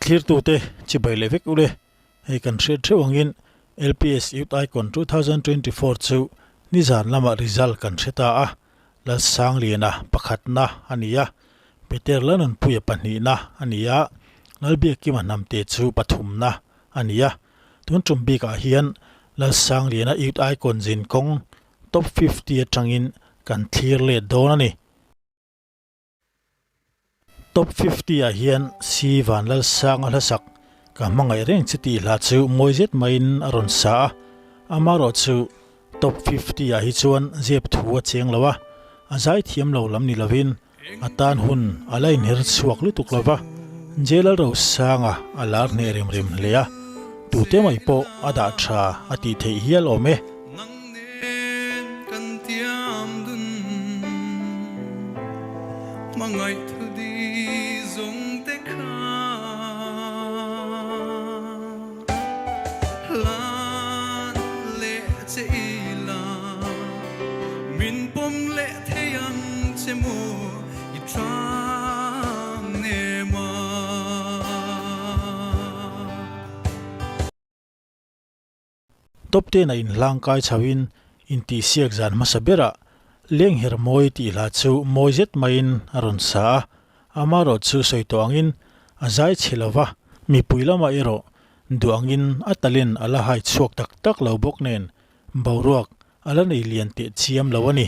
Thlirtute chibai leh vek ule, hei kan hriat theuh angin LPS Youth Icon 2024 chu nizan lamah result kan hre ta a, Lalsangliana pakhatna a ni a, Peter Lanunpuia pahnihna a ni a, Lalbiakkima Hnamte chu pathumna a ni a. Tun tum bikah hian Lalsangliana Youth Icon zin kawng Top 50 atangin kan thlir let dawn a ni. Top 50 ah hian Si Vanlalsanga hlasak ka hmangaih reng che tih hla chu mawi zet maiin a rawn sa a, amaherawh chu Top 50 ah hi chuan zep thu a cheng lo a, a zai thiam lo lam ni lovin a tan hun a la inher chhuak lutuk lo va, J Lalrosanga a lar hneh rem rem hle a, tute mai pawh a dah tha a tih theih hial awm e. Top ten a inhlang kai chhoin intihsiak zan hmasa berah Lengher mawi tih hla chu mawi zet maiin a rawn sa a, amaherawh chu sawi tawh angin a zai chhe lo va, mipui lamah erawh duh angin a talent a la hai chhuak tak tak lo bawk nen boruak a la nei lian teh chiam lo a ni.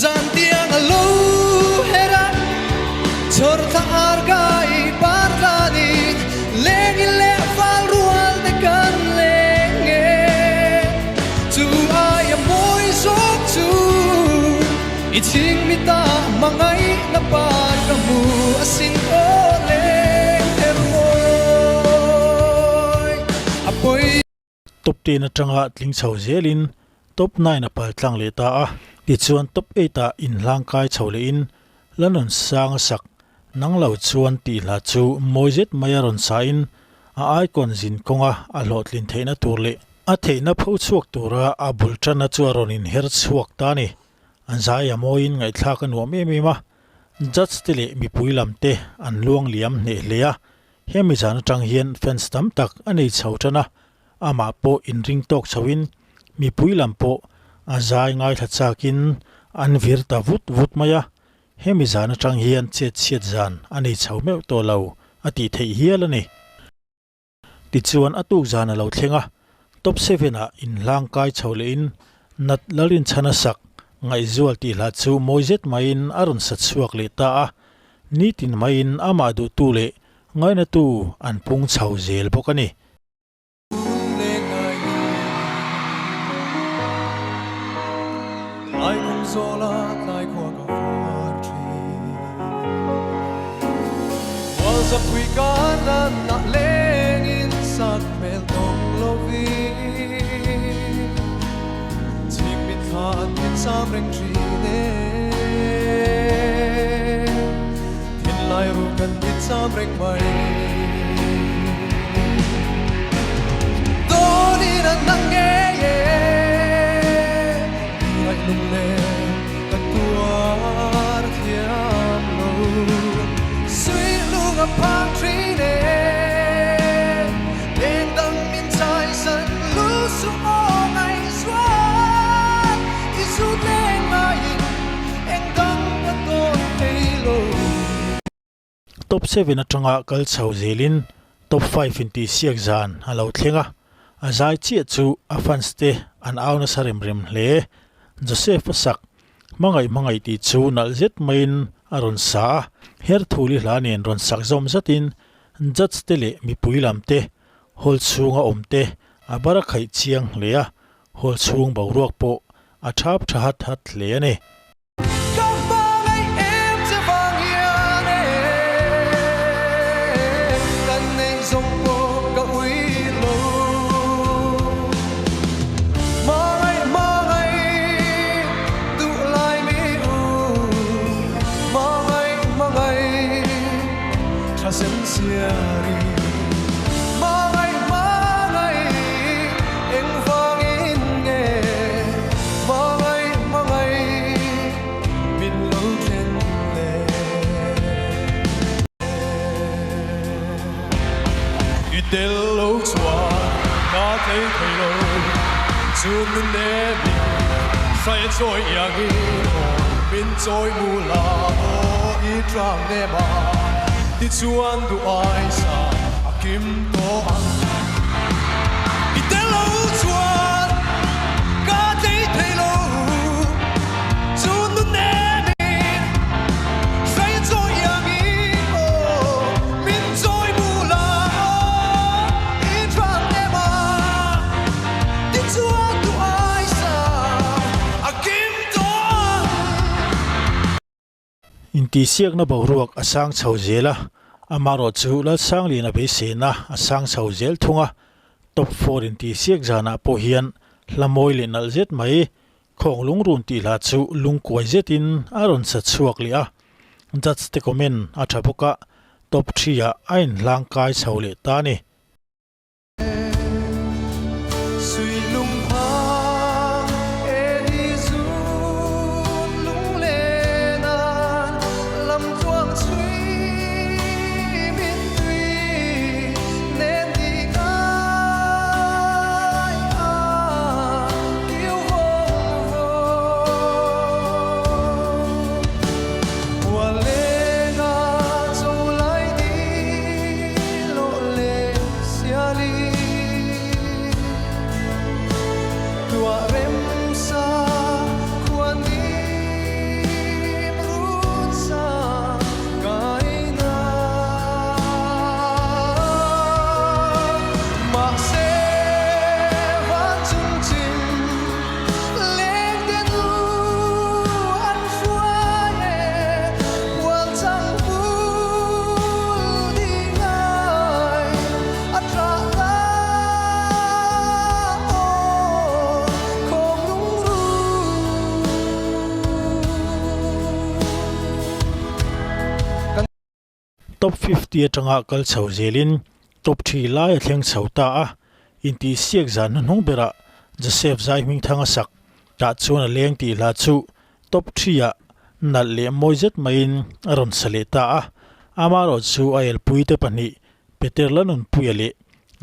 Zan tiang a lo her a, chhawr thla ar kai par tlanin leng in leh fal rual te kan leng e. Chu aia mawi zawk chu i chhing mi ta hmangaihna par ka hmu asin aw leng her mawi a pawi. Top 10 atanga tling chho zelin Top 9 a pal tlang leh ta a, tichuan Top 8 ah inhlang kai chho lehin Lanon sang a sak nang lo chuan tih hla chu mawi zet mai a rawn sain a icon zin kawnga a hlawhtlin theihna tur leh a theihna pho chhuak tura a bul tanna chu a rawn inher chhuak ta a ni. An zai a mawiin ngaihthlak a nuam em em a, judge te leh mipui lam te an luang liam hneh hle a, Hemi zan atang hian fans tam tak a nei chho tan a, amah pawh inring tawk chhoin mipui lam pawh a zai ngaithla chakin an vir ta vut vut mai a, hemi zan atang hian chet chhiat zan a nei chho meuh tawh lo a tih theih hial a ni. Tichuan a tuk zan a lo thleng a, Top 7 ah inhlang kai chho lehin Nat Lalrinchhana sak Ngaihzual tih hla chu mawi zet maiin a rawn sa chhuak leh ta a, Nitin maiin amah duhtu leh ngainatu an pung chho zel bawk a ni. Top 7 atanga kal chho zelin Top 5 intihsiak zan a lo thleng a, a zai chiah chu a fans te an au nasa rem rem hle. Joseph a sak hmangaih hmangaih tih chu nalh zet maiin a rawn sa a, her thuli hla nen rawn sak zawm zatin judge te leh mipui lam te hall chhunga awm te a bar a khaih chiang hle a, hall chhung boruak pawh a thap tha hat hat hle a ni. Ka hmangaih em che vang hian e, kan neih zawng pawh ka ui lo. Hmangaih hmangaih duh lai mi u, hmangaih hmangaih tha zen siari. Hmangaih hmangaih engvangin nge hmangaih hmangaih min lo then le. tel lo chuan ka tlei thei lo chu nun nemin hrai a chawi iangin min chawi mu la aw i tlang nem a tichuan duh aisa a kim tawh ang. I tel lo chuan ka tlei thei lo chu nun nemin hrai a chawi iangin aw min chawi mu la aw i tlang nem a tichuan duh aisa a kim tawh ang. Intihsiakna boruak a sang chho zel a, amaherawh chu Lalsangliana beiseina a sang chho zel thung a, Top four intihsiak zanah pawh hian hla mawi leh nalh zet mai Khawng lungrun tih hla chu lungkuai zetin a rawn sa chhuak leh a, judge te comment a tha bawk a, top three ah a inhlangkai chho leh ta a ni. Top 50 atanga kal chho zelin top 3 lai a thleng chho ta a, intihsiak zan hnuhnung berah Joseph Zaihmingthanga sak tah chuan a leng tih hla chu Top 3 ah nalh leh mawi zet maiin a rawn sa leh ta a, amaherawh chu a elpuite pahnih Peter Lanunpuia leh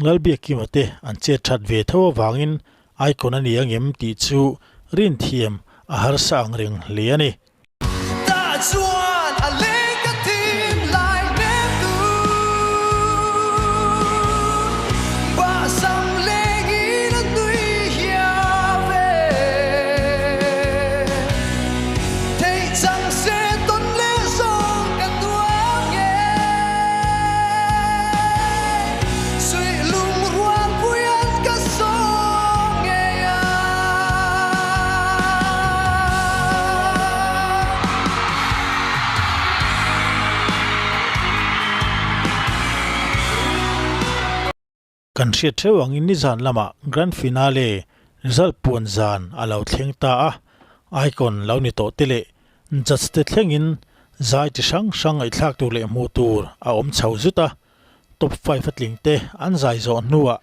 Lalbiakkima te an chet that ve tho avangin Icon a ni angem tih chu rinthiam a harsa ang reng hle a ni. Tah chuan a leng ka thin lai mek tu Bahsam lengin a nui hiau ve Theih chang se tawn leh zawng ka nuam nge Suih lung rual puian ka sawm ngei a. Kan hriat theuh angin nizan lamah Grand Finale result puan zan a lo thleng ta a, Icon lo ni tawh te leh Judge te thlengin zai chi hrang hrang ngaihthlak tur leh hmuh tur a awm chho zut a, Top five a tling te an zai zawh hnuah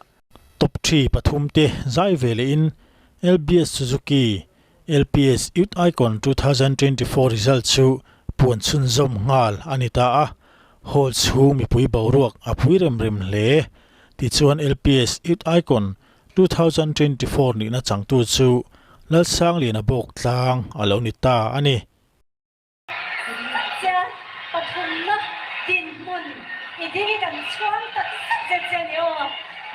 Top three pathum te zai ve lehin LBS Suzuki LPS Youth Icon 2024 result chu puan chhunzawm nghal a ni ta a, hall chhung mipui boruak a pui rem rem hle. Tichuan LPS Youth Icon 2024 nihna changtu chu Lalsangliana bawk tlang a lo ni ta a ni. Chian pathumna dinhmun i ding hi kan chhuang tak zet zet che a ni aw.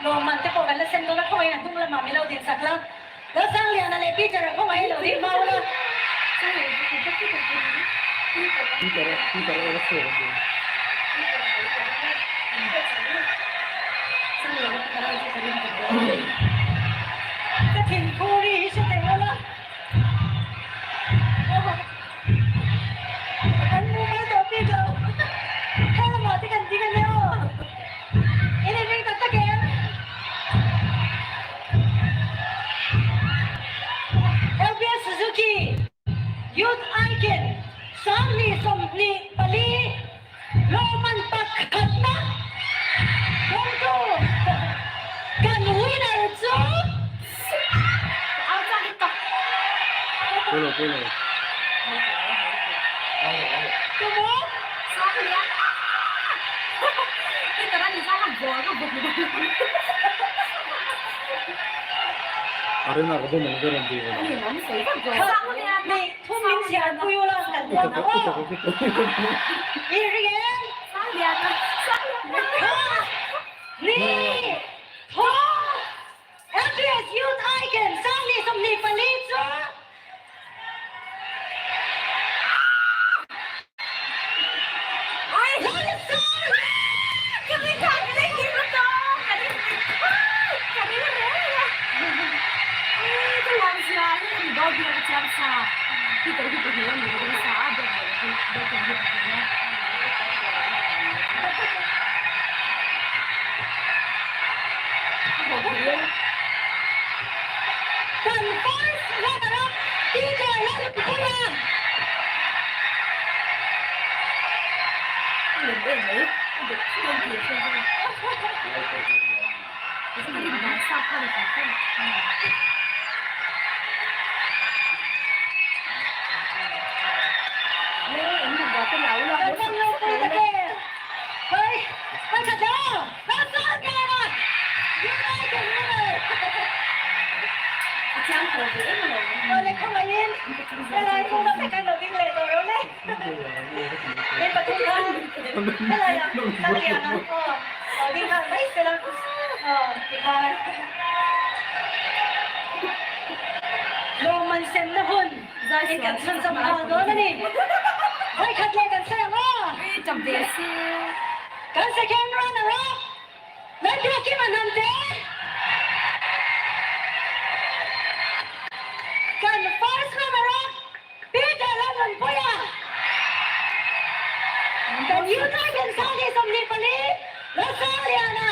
Lawmman te pawh kan la sem dawn a, khawngaihin a hnung lamah min lo din sak la. Lalsangliana leh Peter-a khawngaihin lo ding mau la. Ka thinphu ri hi hre thei ula. Kan mu mai tawh bik lo. Helamah te kan ding a nia aw. In inring tak tak em? LPS Suzuki Youth Icon 2024 Lawmman pakhatna dawngtu kan winner chu Tumaw? Ni thum min chhiar pui ula kan tuan ang aw. I ring em? Kha ni thum LPS Youth Icon 2024 chu. Kan first runner up Peter Lalpuia. Kan hmang lo pui ta ke. Hei, hei khat lo. Kan second runner up Lalbiakima Hnamte, kan first runner up Peter Lalnunpuia, kan Youth Icon 2024 Lalsangliana.